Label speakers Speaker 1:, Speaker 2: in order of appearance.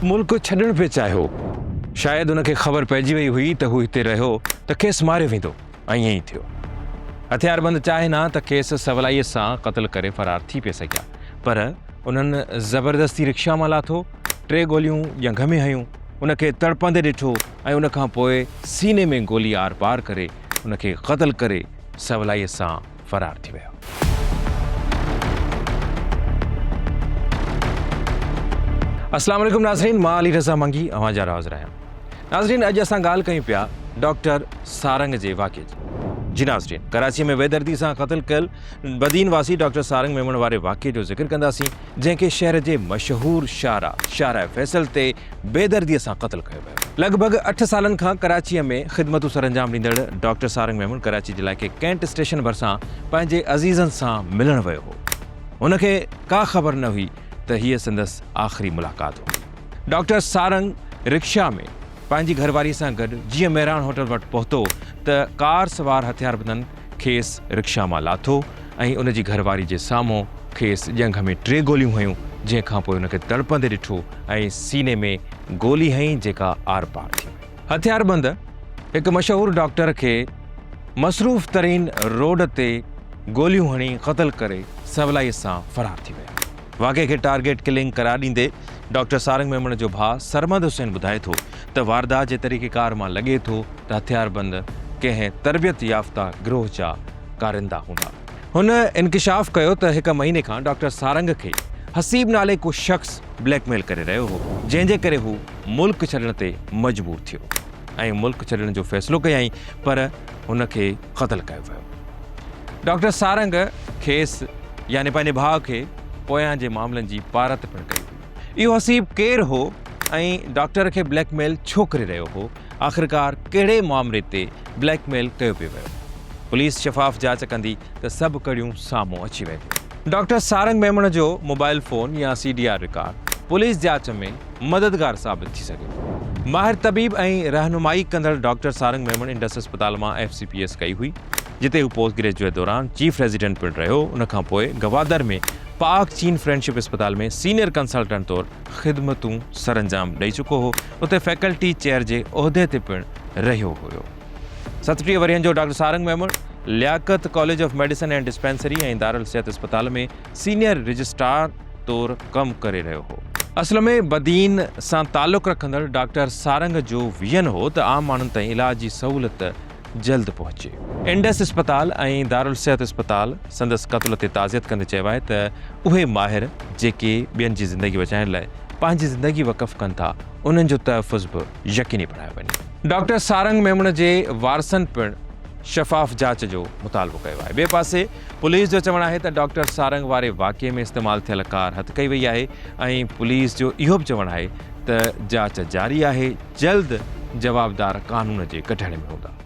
Speaker 1: ملڪ ڇڏڻ پئي چاهيو. شايد هن کي خبر پئجي وئي هئي ته هو هتي رهيو ته کيس ماريو ويندو ۽ ائين ئي ٿيو. هٿياربند چاهين ها ته کيس سولائيء سان قتل ڪري فرار ٿي پئي سگهيا پر انهن زبردستي رڪشا مان لاٿو، ٽي گوليون ڄنگهه ۾ هنيون، ان کي تڙپندي ڏٺو ۽ ان کان پوء سيني ۾ گولي آر پار ڪري ان کي قتل ڪري سولائيء سان فرار ٿي ويا. اسلام عليڪم ناظرين مان علي رضا منگي اوهان جا حاضر آهيان. ناظرين اڄ اسان ڳالهه ڪيون پيا ڊاڪٽر سارنگ جي واقعي جي. جي ناظرين ڪراچي ۾ بيدردي سان قتل ڪيل بدين واسي ڊاڪٽر سارنگ ميمڻ واري واقعي جو ذڪر ڪنداسين جنهن کي شهر جي مشهور شاهراهه شاهراهه فيصل تي بيدردي سان قتل ڪيو ويو. لڳ ڀڳ اٺ سالن کان ڪراچيء ۾ خدمتون سرانجام ڏيندڙ ڊاڪٽر سارنگ ميمڻ ڪراچي جي علائقي ڪينٽ اسٽيشن ڀرسان پنهنجي عزيزن سان ملڻ ويو هو. هن کي ڪا خبر نه هئي ته هيء سندس آخري ملاقات هوندي. ڊاڪٽر سارنگ رڪشا ۾ پنهنجي گهرواريء سان گڏ جيئن مهراڻ هوٽل وٽ پهتو ته ڪار سوار هٿياربندن کيس رڪشا مان لاٿو ۽ ان جي گهرواري جي سامهون کيس ڄنگهه ۾ ٽي گوليون هنيون، جنهن کانپوء هن کي تڙپندي ڏٺو ۽ سيني ۾ گولي هنئي جيڪا آرپار ٿي وئي. هٿياربند هڪ مشهور ڊاڪٽر کي مصروف ترين روڊ تي گوليون هڻي قتل ڪري سولائي سان فرار ٿي ويا. واقعي کي ٽارگيٽ ڪلنگ قرار ڏيندي ڊاڪٽر سارنگ ميمڻ جو ڀاء سرمد حسين ٻڌائي ٿو ته واردات جي طريقيڪار مان لڳي ٿو ته هٿياربند ڪنهن تربيت يافته گروهه جا ڪارندا هوندا. هن انڪشاف ڪيو ته هڪ مهيني کان ڊاڪٽر سارنگ کي حسيب نالي ڪو شخص بليڪ ميل ڪري رهيو هو جنهن جي ڪري هو ملڪ ڇڏڻ تي مجبور ٿيو ۽ ملڪ ڇڏڻ جو فيصلو ڪيائين پر هن کي قتل ڪيو ويو. ڊاڪٽر سارنگ کيس يعني پنهنجي ڀاء کي پويان جي معاملن جي پارت پڻ ڪئي هئي. اهو حسيب ڪير هو ۽ ڊاڪٽر کي بليڪ ميل ڇو ڪري رهيو هو؟ آخرڪار ڪهڙي مامري تي بليڪ ميل ڪيو پيو ويو؟ پوليس شفاف جاچ ڪندي ته سڀ ڪڙيون سامهون اچي وينديون. ڊاڪٽر سارنگ ميمڻ جو موبائل فون يا C D R record police جاچ ۾ مددگار ثابت ٿي سگهي ٿو. ماهر طبيب ۽ رهنمائي ڪندڙ ڊاڪٽر سارنگ ميمڻ انڊس اسپتال مان ايف سي پي ايس ڪئي هئي، جتي هو پوسٽ گريجوئيٽ دوران چيف ريزيڊنٽ پڻ رهيو. ان کان پوء گوادر ۾ پاڪ چين فرينڊشپ اسپتال ۾ سينيئر ڪنسلٽنٽ طور خدمتون سرانجام ڏئي چڪو هو. اتي فيڪلٽي چيئر جي عهدي تي پڻ رهيو هيو. 37 ورهين جو doctor Sarang Memon Liaquat college of medicine and dispensary ۽ Darulsehat اسپتال ۾ سينيئر رجسٽرار طور ڪم ڪري رهيو هو. اصل ۾ بدين سان تعلق رکندڙ ڊاڪٽر سارنگ جو ويزن هو ته عام ماڻهن تائين علاج جي سهولت جلد پهچي. انڊس اسپتال ۽ دارالصحت اسپتال سندس قتل تي تعزيت ڪندي چيو آهي ته اهي ماهر جيڪي ٻين جي زندگي بچائڻ لاء پنهنجي زندگي وقف ڪن ٿا انهن جو تحفظ به يقيني بڻايو وڃي. ڊاڪٽر سارنگ ميمڻ جي وارثن پڻ شفاف جاچ جو مطالبو ڪيو آهي. ٻئي پاسي پوليس جو چوڻ آهي ته ڊاڪٽر سارنگ واري واقعي ۾ استعمال ٿيل ڪار هٿ ڪئي وئي آهي ۽ پوليس جو اهو به چوڻ آهي ته جاچ جاري آهي جلد جوابدار قانون جي ڪٽهڙي ۾ هوندا.